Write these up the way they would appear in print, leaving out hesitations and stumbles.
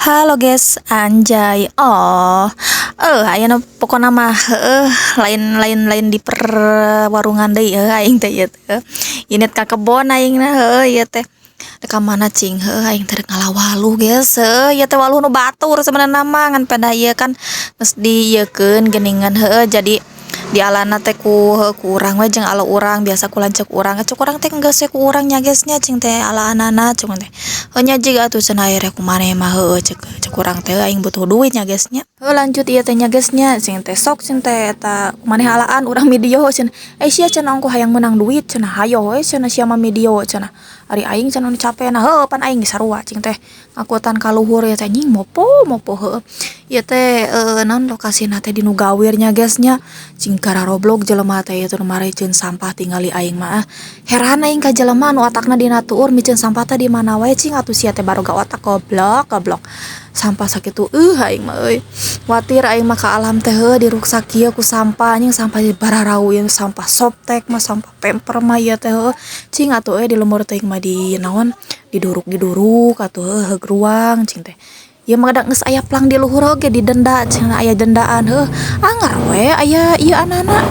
Halo guys, anjay. Oh, ayeuna pokona mah heueuh lain lain lain di perwarungan deui heuh aing teh ieu teh. Indit ka kebon aing na heueuh ieu teh. Rek ka mana cing heueuh aing teh rek ngala waluh, guys. Heueuh, ieu teh waluh nu batur sebenarna mah, ngan pedah ieu kan geus diieukeun geuningan, heueuh, jadi dialana teh ku heueuh ku urang we jeung ala urang biasa ku lanceuk urang. Cek urang teh geus we ku urang nya, guys, nya, cing teh alaanana cek teh. Heuh nya jiga atuh cenah aya ku maneh mah heueuh cek cek urang teh aing butuh duit nya, guys, nya. Heueuh, lanjut ieu teh nya, guys, nya, cing teh sok cing teh eta maneh alaan, urang video cenah. Eh, sia cenah ongkoh hayang meunang duit cenah, hayo we cenah sia mah video cenah. Ari aing cenah nu capena heueuh pan aing ge sarua cing teh ngakuatan ka luhur ieu teh, anjing, mopo mopo heueuh. Ieu teh naon lokasina teh di nu gawir nya, guys, nya, cing gararoblog jelema teh ieu teh nu mareceun sampah. Tingali aing mah ah. Heran aing ka jelema nu otakna dina tuur, miceun sampah teh di mana wae, cing atuh sia teh baroga otak, goblok goblok. Sampah sakitu aing mah euy. Kuatir aing mah ka alam teh heueuh diruksak kieu ku sampah, anjing, sampah bararau ieu, sampah Softex mah, sampah pamper mah ieu teh heueuh. Cing atuh euy di lembur teuing mah di naon diduruk-diduruk atuh heueuh heug ruang cing teh. Ieu mah da geus aya plang di luhur oge, didenda cenah, aya dendaan heueuh. Angger we aya ieu anana.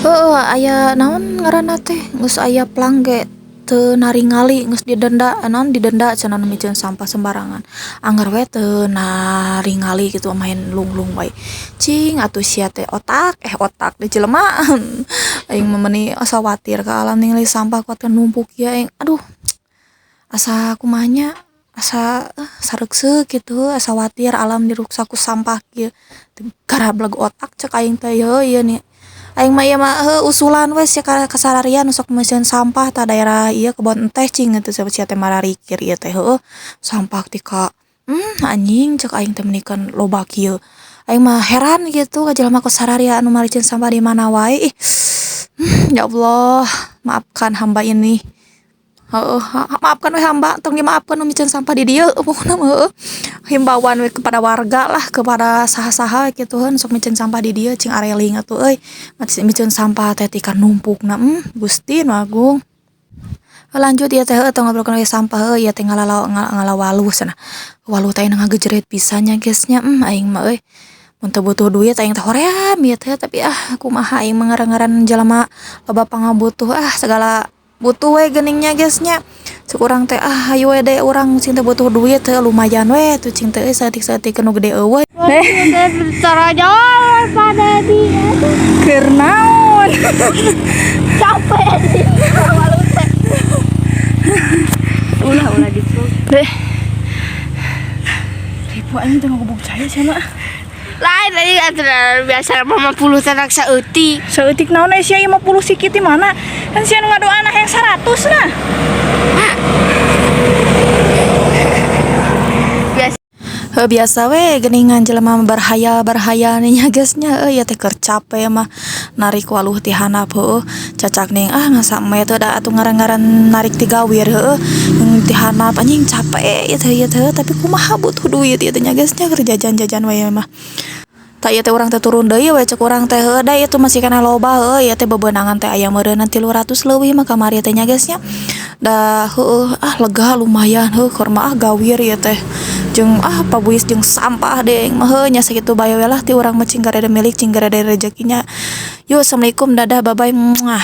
Heueuh, aya naon ngaranna teh, geus aya plang ge teu naringali, geus didenda naon, didenda cenah nu miceun sampah sembarangan. Angger we teu naringali kitu, main lunglung wae. Cing atuh sia teh otak, eh, otak di jelema. Aing mah meuni asa watir ka alam ningali sampah kuat numpuk kieu aing, aduh, asa kumaha nya, asa sareukseuk kitu, asa watir alam diruksak ku sampah kieu. Teu garableg otak cek aing teh heueuh ieu nih. Aing mah ieu mah heueuh usulan we sia kasararian nu sok miceun sampah tah daerah ieu kebon enteh, cing atuh sia teh mararikir ieu teh heueuh. Sampah ti ka anjing cek aing teh meuni kan loba kieu. Aing mah heran gitu ka jelema kasararian anu mareceun sampah di mana wae ih. Ya Allah, maafkan hamba ini. Heueuh, maafkan we hamba, tong dimaafkeun nu miceun sampah di dieu pokona mah heueuh. Himbauan we kepada warga lah, kepada saha-saha kitu heuh sok miceun sampah di dieu, cing areling atuh euy. Miceun sampah teh tika numpukna, Gusti nu agung. Lanjut ieu teh heueuh tong ngobrolkeun we sampah heueuh ieu teh ngala waluh cenah. Waluh teh ayeuna ngagejeret pisan nya, guys, nya, aing mah euy. Mun teu butuh duit aing teh hoream ieu teh, tapi ah kumaha aing mah ngaran-ngaran jelema loba pangabutuh, ah sagala butuh we geuning nya, guys, nya. Cek urang teh ah hayu we de urang cing teh butuh duit heueuh lumayan we tuh cing teh euy saeutik-saeutik nu gede eueuh. Jalan pada dia. Keur naon? Capek sih. Ulah ulah gitu. Deh. Ribu aing teh ngagubuk cai sia mah. Lain tadi atuh biasa 50 tenak saeutik. Saeutik naon sia 50 sikit di mana? Kan sia nu ngadoana hayang 100 nah. Biasa. Heuh, biasa we geuningan jelema berhayal-berhayal nya, guys, nya, euy, ieu teh keur cape mah narik waluh ti handap heueuh cacak ning ah ngasa teh da atuh ngaran-ngaran narik ti gawir heueuh ti handap, anjing, capek ieu teh, tapi kumaha butuh duit ieu teh nya, guys, nya, keur jajan-jajan we mah. Tah, ieu teh urang teh turun deui we cek urang teh heueuh da ieu teh masih keneh loba heueuh ieu teh bebeunangan teh aya meureunna 300 leuwih mah kamari teh nya, guys, nya. Da heueuh ah lega lumayan heueuh keur mah ah gawir ieu teh jeung ah pabuis jeung sampah deui mah heueuh nya. Sakitu bae we lah ti urang mah, cing garede milik, cing garede rezekinya. Yuk, assalamualaikum, dadah, bye bye, muah.